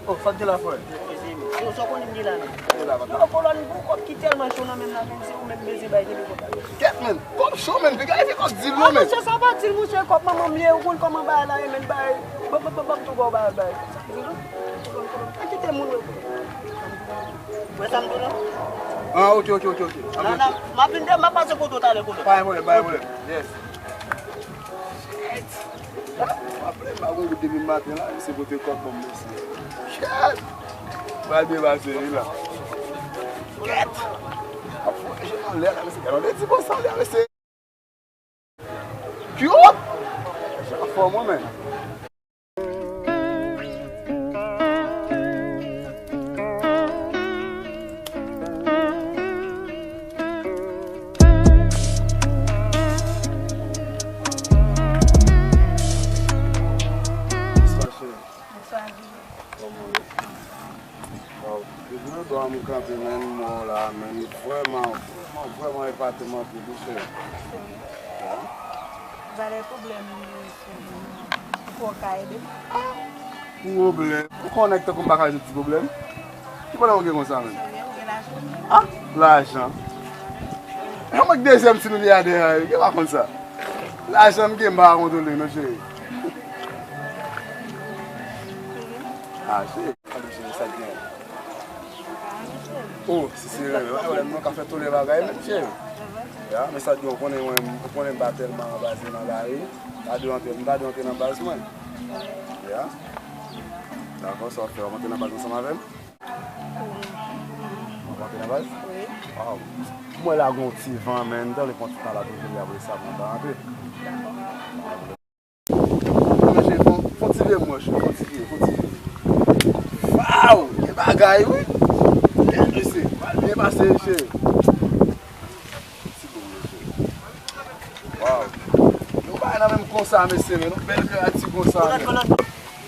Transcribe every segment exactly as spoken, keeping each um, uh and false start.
Oh, sa k gen la, frè? Yo, sa w konnen m gen la menm. Yo, kolòn, gon kòb ki tèlman cho nan men m la, menm se ou menm bezwen bay telefòn la. Kèt, menn. Kòb cho, menn. Piga, se kòb dil, non, menn. Mesye, sa pa dil, monchè, kòb manman m ye, ou konn kòman bagay la ye, menn, bay. Ban, ban, ban, ban m tou ba w bagay, bay. Sa k gen, non? Kolòn, kolòn. Pa kite moun wè. Wè sa m di w la? Ah, ok, ok, ok, ok. Nan, nan, m ap vin de, m ap pase kote w talè, kolòn. Pa gen pwoblèm, pa gen pwoblèm. Yes. Shit. M ap plen pa gon goud depi maten la, misye pote kòb ban m, mesye. Shit. Pral depase wi la. Kèt. Ap foure je anlè la, mesye. Gade yon ti bon sa anlè, mesye. Cute. Jan fò mwen, men. Bonsoir, cheri. Bonsoir, Djoulie. Kòman w ye? Waw, depi nan dwa m kanpe, menn, m wè w la, menn, vrèman, vrèman, vrèman epate m anpil, wi, cheri. Serye? Ya. Valè pwoblèm, mesye, pou w ka ede m. Pwoblèm? Ou konnen tankou m pa ka rezoud ti pwoblèm? Ki pwoblèm ou gen konsa, menn? Serye, ou gen lajan? Ah, lajan. E mwen k dezyèm ti milyadè a, wi, gen pa konn sa. Lajan m gen, m pa kontwole, non, cheri. Ah, cheri. Tande, cheri, sa k gen? Oh, si se renmen, wè, wè, nou ka fè tout lè bagay, menm, cheri. Ya, men sa k gen, ou konnen mwen, ou konnen m pa tèlman anbaze nan lari. M ta dwe antre, m ta dwe antre nan baz mwen. Ya. Dakò, sa w ap fè? W ap antre nan baz ansanm avè m? W ap antre nan baz? Wi. Waw. M wè la gon ti van, men m ta vle pran ti tan la pou jwenn li, apre sa, mwen ta antre. Dakò. Fon ti vye mwen, fon ti vye, fon ti vye. Waw, gen bagay wi. Kèt mesye, pral byen pase mesye. Fon ti vye mwen mesye. Waw. Yo bay nan menm konsa mesye, men nou bèl krati konsa. Kolòn, men. Kolòn.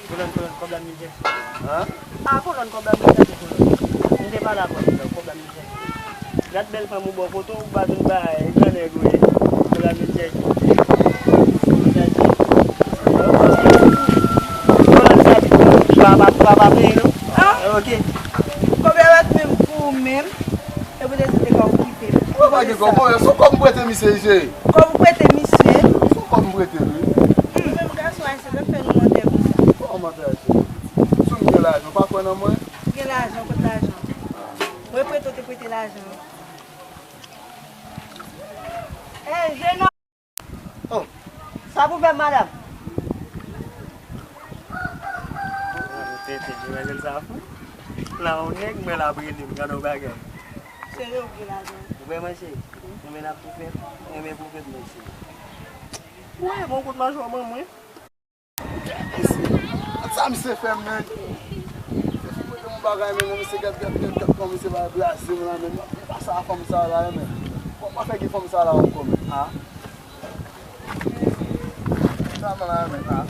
Kolòn, kolòn, kòb la m vin chèche. Hein? Ah, kolòn, kòb la m vin chèche, kolòn. M te pale avè w, kolòn, kòb la m vin chèche. Gad bèl fanm ou bò kote w, ou pa vin bay, e gran nèg ou ye. Kòb la m vin chèche. Kolòn, sa, pa, pa, pa, pa peye, non? Ah. Ok. Kòb la pa t menm pou ou menm. E pou te site kòb ou kite. Ou pa gen kòb, bon, se yon kòb m prete misye, cheri. Kòb ou prete misye? Se yon kòb m prete l, wi. Ou menm gason ayisyen, sa k fè nou mantè konsa? Kòman mantè ayisyen? Si m gen lajan, ou pa kwè nan mwen? Gen lajan, kot lajan? Mwen prete w te prete lajan. Ey, jennonm! Oh, sa pou fè, madanm? Mwen tete, demwazèl sa fou. La, yon nèg, mwen la ap rele m, gade yon bagay. Serye, ou vle lajan? Vrèman, cheri. Mwen menm ap pou fè, mwen menm pou fè, mwen, cheri. Ou wè, bon kout machwa ban mwen. Gad misye. Gad sa misye fè m, men. Misye fin pote m yon bagay, men, men misye gad, gad, gad, gad kòman misye va blaze m la, men. Gad sa fanm sa la, men. Kòman fè gen fanm sa la ankò, men, a? Sa m la, men, a?